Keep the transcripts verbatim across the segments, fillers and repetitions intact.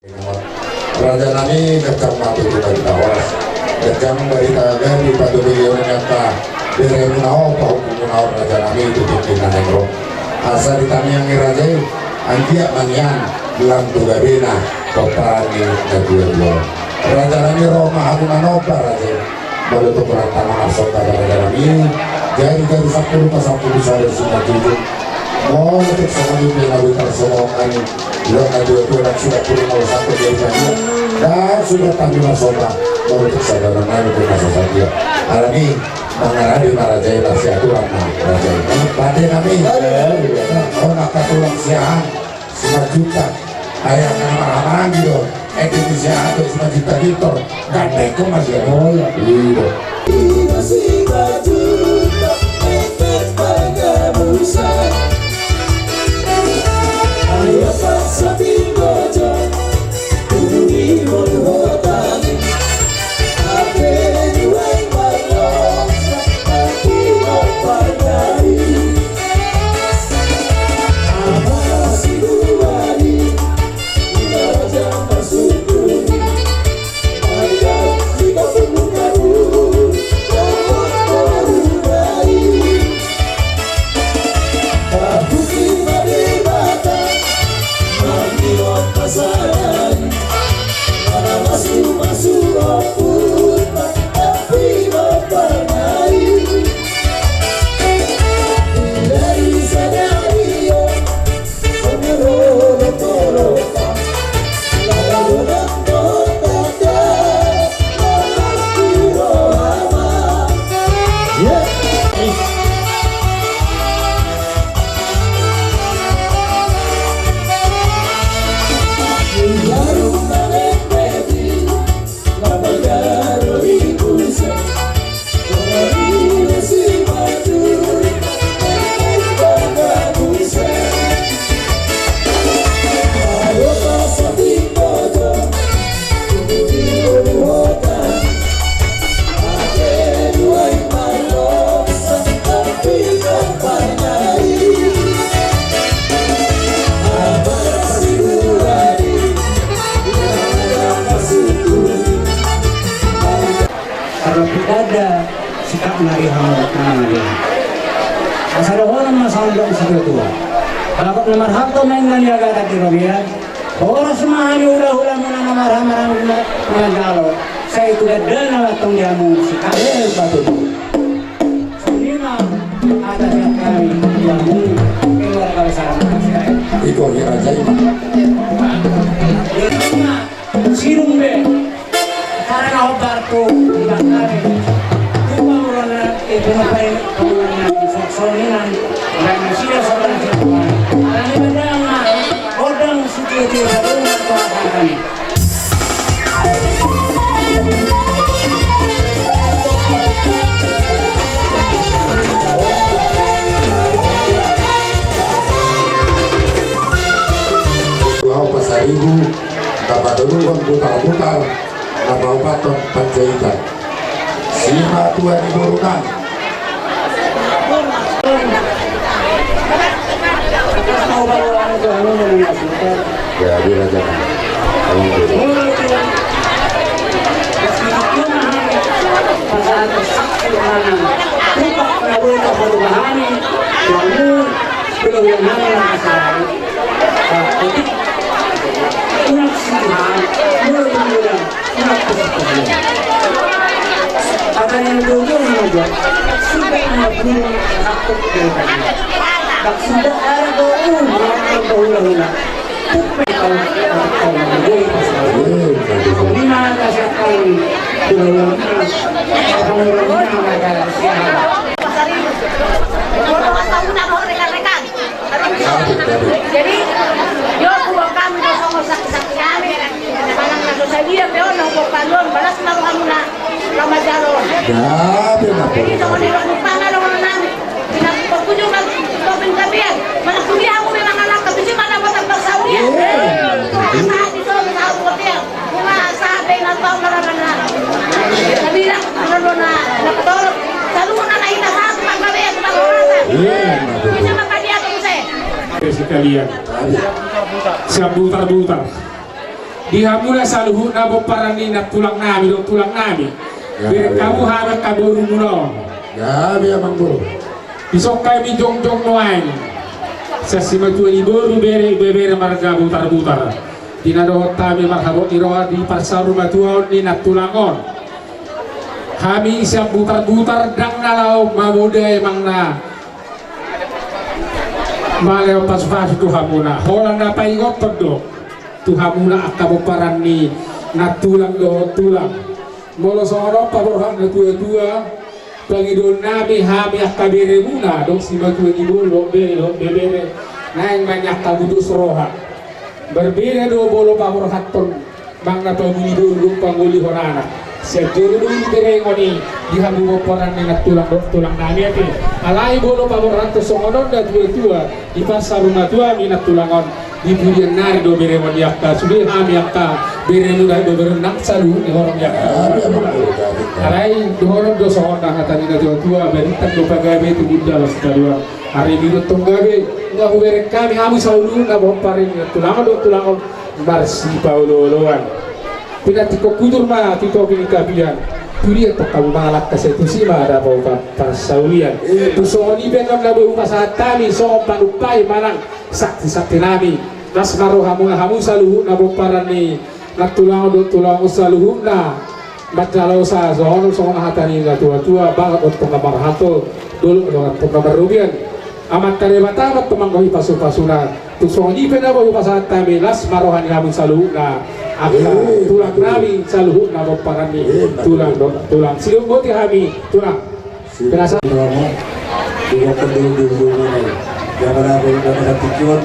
Raja nami, ganjang ma tutu barita horas, ganjang barita gabe patobeli on angka beremuna on, pahompu muna on, raja nami, tu tingki na naeng ro. Asa ditangiangi raja i, anggiat ma nian lam tu gabena pomparan ni natuatua. Raja nami, ro ma hamu na nomba raja i. Molo tung ranta ma marsomba raja nami, jari jari sampulu pasampulu sada simanjujung. Molo tung songon i pe na boi tarsongon hami, dok natuatua, dang suda pudi molo sampe jadi tania, dang suda hami marsomba. Molo tung sada na nami pe na so sadia. Alani mangarade ma raja i, marsiaturan ma raja i. Pande nami. Hona angka tulang siahaan. Simanjuntak. Ai angka na marhahamaranggi do. Ede ni siahaan do Simanjuntak Gintor. Gandeng ho ma siahaan. Oh, iya. Iya. Karna pidada sikap nari hamu na nari. Asa dohonon ma songon dok ni situatua: Bagot na marhalto ma inna niagatan di robean. Horas ma hami hulahulamuna na marhahamaranggi manjalo, sai tu dandalna ma antong di hamu sikap. Eh, patudu. Songon i ma hata sian hami tu hamu keluarga besar Makassar. Iko i raja i ma. Sidung be. Karena obar tu ibang kami. Tu pamoruonna, eh, penupai pamoruonna, songon i nang, dan sida saudara-saudara. Kami berdoa, odang suci-suci, berdoa, doa kami. Dua pasaribu. Na patoluhon Butarbutar, na paopathon Panjaitan. Simatua ni borunami. Ya, dia raja. Unang sihan, molo di muda, unang kusuk-kusuk. Kata yang dulu saja, sudah lima puluh satu dari tadi. Tak sudah ada doa, makan bahula-hula. Tupai kau, kau menjadi pasal. Lima kasih kau, sudah lama, orang-orang ada siapa? Jadi, yo, tu kami do songon saksi-saksi nami, manang na so sadia pe on, na huboan on, balas ma rohamuna, na manjalo. Jadi, songon i do, numpang do dohonon nami. Ina, pokokna, topeng tapian, manang kuliah aku memang anak, tapi cuma dapat tambah sawi. Saat di solo, saat kopian. Sekalian, siap Butarbutar. Di hamuna saluhutna pomparan ni nantulang nami dohot tulang nami. Gabe. Bereng hamu hami angka boru muna on. Gabe, amang boru. Dison hami jongjong nuaeng. Sian simatua ni boru, bere, ibebere marga Butarbutar. Di na dohot hami marhabot ni roha di parsaurmatuaon ni nantulang on. Hami sian Butarbutar ndang na laho mamodai manang na malean pasupasu tu hamuna. Holan na paingothon do tu hamuna angka pomparan ni nantulang dohot tulang. Molo songon on paborhat natuatua, pangidoan nami, hami angka beremuna, dohot simatua ni boru, dohot bere, dohot bebere, naeng ma nian hamutus roha. Berbeda do molo paborhathon manang na pamuli boru dohot pangolihon anak. Sian jolo do diberengon i di hamu pomparan ni nantulang dohot tulang nami ate. Alai molo paborhathon songon on natuatua, di parsaurmatuaon ni nantulang on, di pudian nari do berengon i angka sude hami angka beremuna, bebere nang saluhut ni horong i angka. Alai dohonon do songon na hata ni natuatua, balintang do pagabe, tumundalhon sitadoan. Ari didothon gabe, nunga hubereng hami hamu saluhutna pomparan ni nantulang on dohot tulang on marsipaolooloan. Pinantikhon hujur ma tu topi ni tapian. Tudia tong hamu mangalangka, sai tusi ma dapot pa-, parsaulian. Tu songon i pe annon na boi hupasahat hami songon panumpak manang saksisakti nami. Las ma rohamuna hamu saluhutna pomparan ni nantulang on dohot tulang on saluhutna. Manjalosa songon, songon hata ni natuatua, bagot dohot tongga marhalto, dolok dohot tongga marrobean. Amanta Debata ma antong manggohi pasupasuna. Tu songon i pe na boi hupasahat hami, las ma roha ni hamu saluhutna angka tulang nami saluhutna pomparan ni tulang dohot tulang. Sidung boti hami tulang. Penasa. Ibokkon dulu di hubungan i. Jabara be dapat tikion.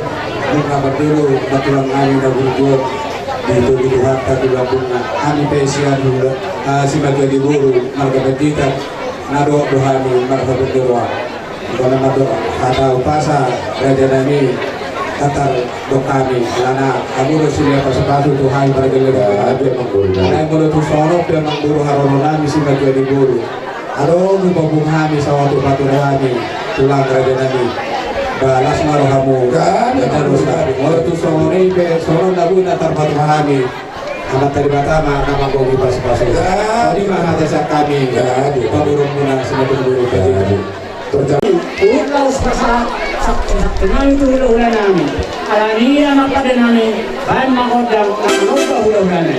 Buka badulu natulang nami na burjuon. Di tobi Tuhanta di lambungna. Hami pe sian hula, ah, simatua ni boru marga Panjaitan. Na dohot do hami marhabot ni roha. Ingkon na mandok hata umpasa raja nami. Tatar dok hami alana hamu do silia pasupasu tu hami marga Panjaitan. Alai molo tu songon on pe amang boru, haroro nami simatua ni boru. Adong hupabung hami sahat tu patur hami tulang raja nami. Ba las ma rohamu. Gabe. Molo tu songon i pe songon na boi na tarpatupa hami. Amanta Debata ma na manggohi pasupasu. Gabe. Songon i ma hata sian hami. Gabe. Paborumuna simatua ni boru. Gabe. Terjadi. Ulang uspasa sakti-sakti nami tu hulahula nami. Alani i ma pade nami. Baen ma gondang na mangompa hulahula nami.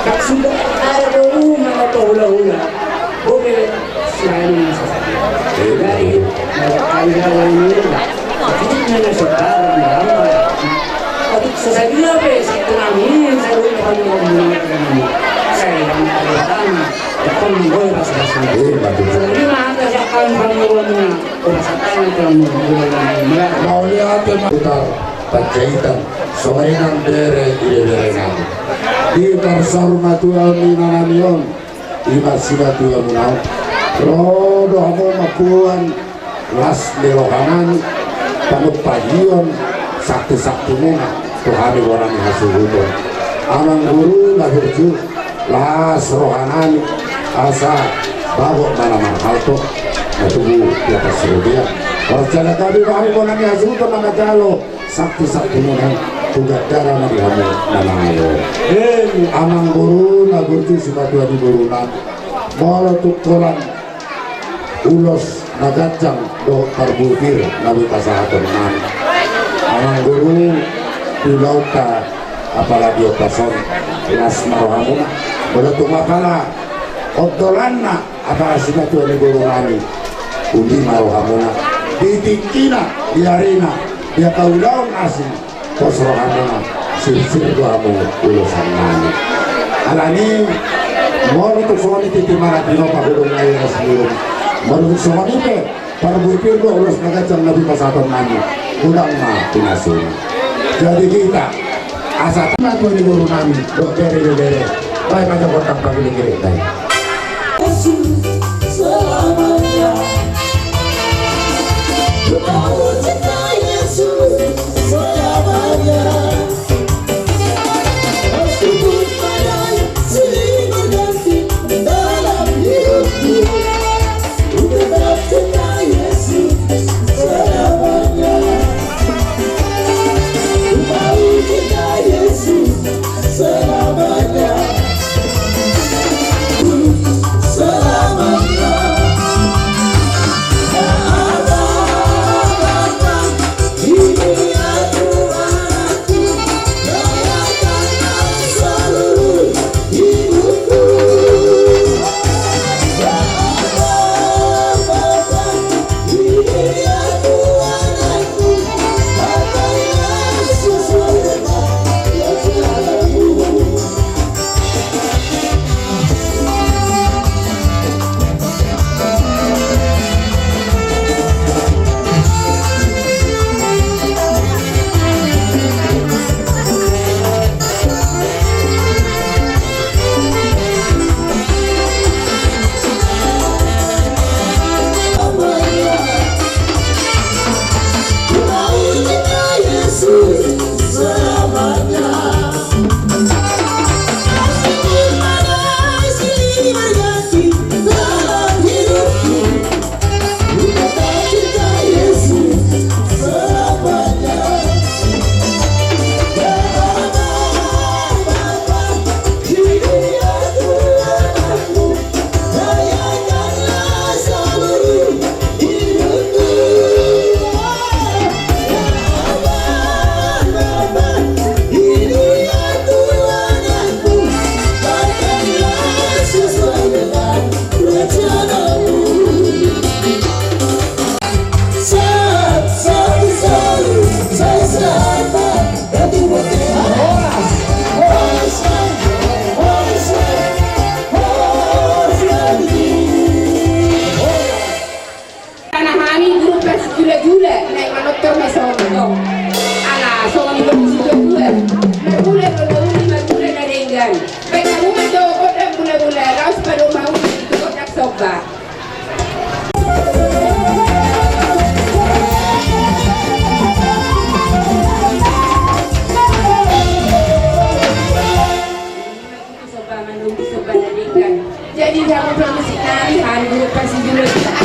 Maksudnya, ada rumah atau hula-hula. Oke, selain ini. Jadi, kalau kalian ini, akhirnya saudara merambah. Tapi sesadia be, setelah ini, saya lupa mau ngomong apa ini. Saya yang pertama, depan menggol pas-pasan. Iya, betul. Sebenarnya mah ada siapa yang mau ngomong, oh, pas-pasan, kalau mau ngomong, mulai. Mau lihat, ya, Pak. Putar, Panjaitan, songon i nang bere, ibebere nami. Di parsaurmatuaon ni inanami on. Ima sibatuamuna on. Ro do hamu mamboan las ni rohanami, panumpahion sakti-saktimuna tu hami bonami hasuhuton. Amang guru na burju, las rohanami asa bagot ma na marhalto na tubu di atas robean. Parjala gabe ma hami bonami hasuhuton na manjalo sakti-saktimuna tu gandara na di hamu na mangalo. Amang guru na burju, simatua ni gurunami, molo tung holan ulos na ganjang dohot parbue pir na boi pasahatonnami, amang guru, di ulaonta apala di ombas on, las ma rohamuna. Molo tung apala ondolanna apala simatua ni gurunami, uli ma rohamuna. Di tingkina, di arina, di angka ulaon asing, pos rohamuna, sirsir do hamu ulosannami. Alani, molo tung songon i titi marapi no pahulung na i ras ni ulung. Molo tung songon i pe parbue pir do ulos na ganjang na boi pasahatonnami, godang ma pinasuna. Jadi hita asa tama tu ni gurunami dohot bere-bere, baen ma jolo gondang pagiling-giling, baen. Karena hami grup persijula-jula, naeng manortor ma songon i. Ala songon i grup persijula-jula. Marmula do na uli, marmula na denggan. Baen hamu ma jolo gondang mula-mula, laos padomu ma uli tu gondang somba. Somba manunggu somba na denggan. Jadi, hamu parmusik nami, hami grup persijula-jula.